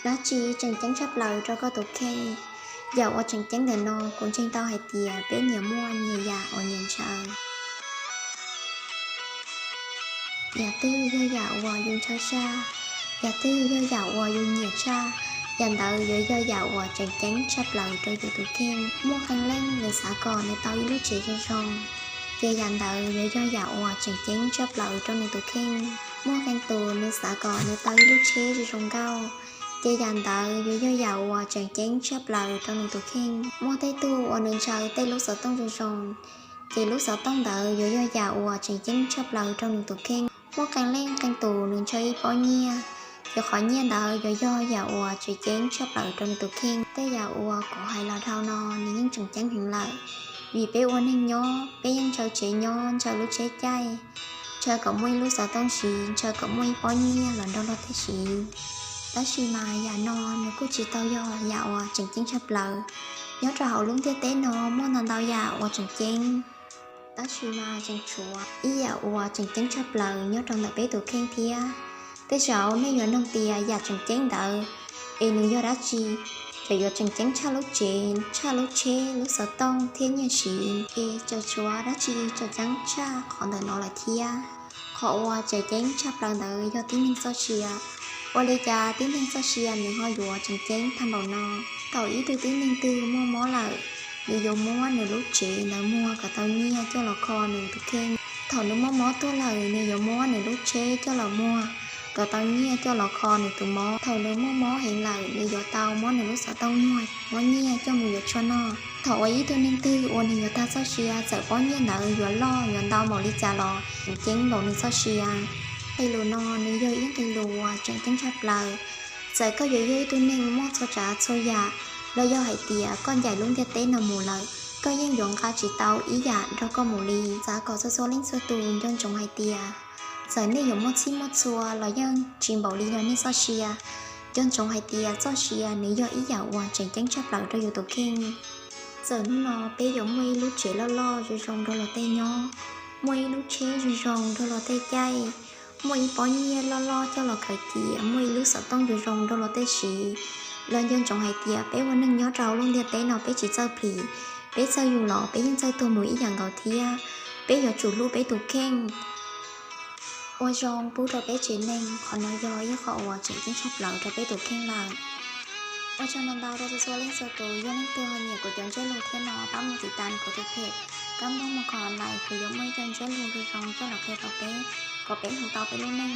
Dab tsi tseem ceeb tshaj plaws rau koj tus kheej? Yam uas tseem ceeb ntawm no kuv ntseeg tau hais tias peb nyias muaj nyias yam uas nyias ntshaw. Yam twg yog yam uas yus ntshaw tshaj? Yam twg yog yam uas yus nyiam tshaj? Yam ntawd yuav yog yam uas tseem ceeb tshaj plaws rau yus tus kheej. Muaj qee leej nws xav kom nws tau ib lub tsev zoo zoo, ces yam ntawd yuav yog yam uas tseem ceeb tshaj plaws rau nws tus kheej. Muaj qee tus nws xav kom nws tau ib lub tsheb zoo zoo nkauj, ces yam ntawd yuav yog yam uas tseem ceeb tshaj plaws rau nws tus kheej. Muaj tej tug uas nws ntshaw tej lub xov tooj zoo zoo, ces lub xov tooj ntawd yuav yog yam uas tseem ceeb tshaj plaws rau nws tus kheej. Muaj qee leej qee tus nws ntshaw ib pob nyiaj, ces qhov nyiaj ntawd yuav yog yam uas tseem ceeb tshaj plaws rau nws tus kheej. Tej yam uas kuv hais los dhau no nws yeej tseem ceeb heev lawm, vim peb ua neeg nyob peb yeej ntshaw tsev nyob, ntshaw lub tsheb caij, ntshaw kom muaj ib lub xov tooj siv, ntshaw kom muaj ib pob nyiaj los nrog luag tej siv. Tab sis mas yam no nws kuj tsis tau yog yam uas tseem ceeb tshaj plaws. Nyob rau hauv lub ntiaj teb no muaj ntau ntau yam uas tseem ceeb, tab sis mas tseem tshuav ib yam uas tseem ceeb tshaj plaws nyob rau ntawm peb tus kheej thiab. Tej zaum nej yuav nug tias yam tseem ceeb ntawd es nws yog dab tsi, ces yuav tseem ceeb tshaj lub tsev, tshaj lub tsheb, lub xov tooj thiab nyiaj siv, es tseem tshuav dab tsi tseem ceeb tshaj qhov ntawm no lawm thiab. Qhov uas tseem ceeb tshaj plaws ntawd yog tib neeg txoj sia. Ua li cas tib neeg txoj sia nws ho yuav tseem ceeb tag npaum no? Thaum ib tug tib neeg twg muaj mob lawm, nws yuav muab nws lub tsev ntawd muag kom tau nyiaj coj los kho nws tus kheej. Thaum nws muaj mob tuag lawm, nws yuav muab nws lub tsheb coj los muag kom tau nyiaj coj los kho nws tus mob. Thaum nws muaj mob heev lawm, nws yuav tau muab nws lub xov tooj muag, muab nyiaj coj mus yuav tshuaj noj. Thaum uas ib tug neeg twg uas nws yuav tag txoj sia, txawm pob nyiaj ntawd yuav loj yuav ntau npaum li cas los tseem ceeb npaum nws txoj sia. Nqe lus no nws yog ib nqe lus uas tseem ceeb tshaj plaws. Txawm koj yuav yog ib tug neeg muaj txhua tsav txhua yam, los yog hais tias koj ncaim lub ntiaj teb no mus lawm, koj yeej yuav nqa tsis tau ib yam nrog koj mus li. Xav kom txhua txhua leej txhua tus nco ntsoov hais tias, txawm nej yuav muaj txhij muaj txhua los yeej tsis npaum li yog nej txoj sia. Nco ntsoov hais tias txoj sia nws yog ib yam uas tseem ceeb tshaj plaws rau yus tus kheej. Txawm hnub no peb yuav muaj ib lub tsev loj loj zoo zoo nrog luag tej nyob, muaj ib lub tsheb zoo zoo nrog luag tej caij, muaj ib pob nyiaj loj loj coj los khaws cia, muaj ib lub xov tooj zoo zoo nrog luag tej siv, los nco ntsoov hais tias peb ua neeg nyob rau lub ntiaj teb no peb tsis txawj plis, peb txawj yug los peb yeej txawj tuag mus ib yam nkaus thiab. Peb yuav tsum hlub peb tus kheej, ua zoo pub rau peb tsev neeg. Qhov no yog ib qho uas tseem ceeb tshaj plaws rau peb tus kheej lawm. Ua tsaug ntau ntau rau txhua txhua leej txhua tus, yog leej twg ho nyiam kuv cov ntsiab lus thiab no pab mus tiv tas kuv tus phem Kab Npauj Mus Kho Online, kuv yuav muaj ib co ntsiab lus zoo zoo coj los qhia rau peb kom peb hlub tau peb lub neej.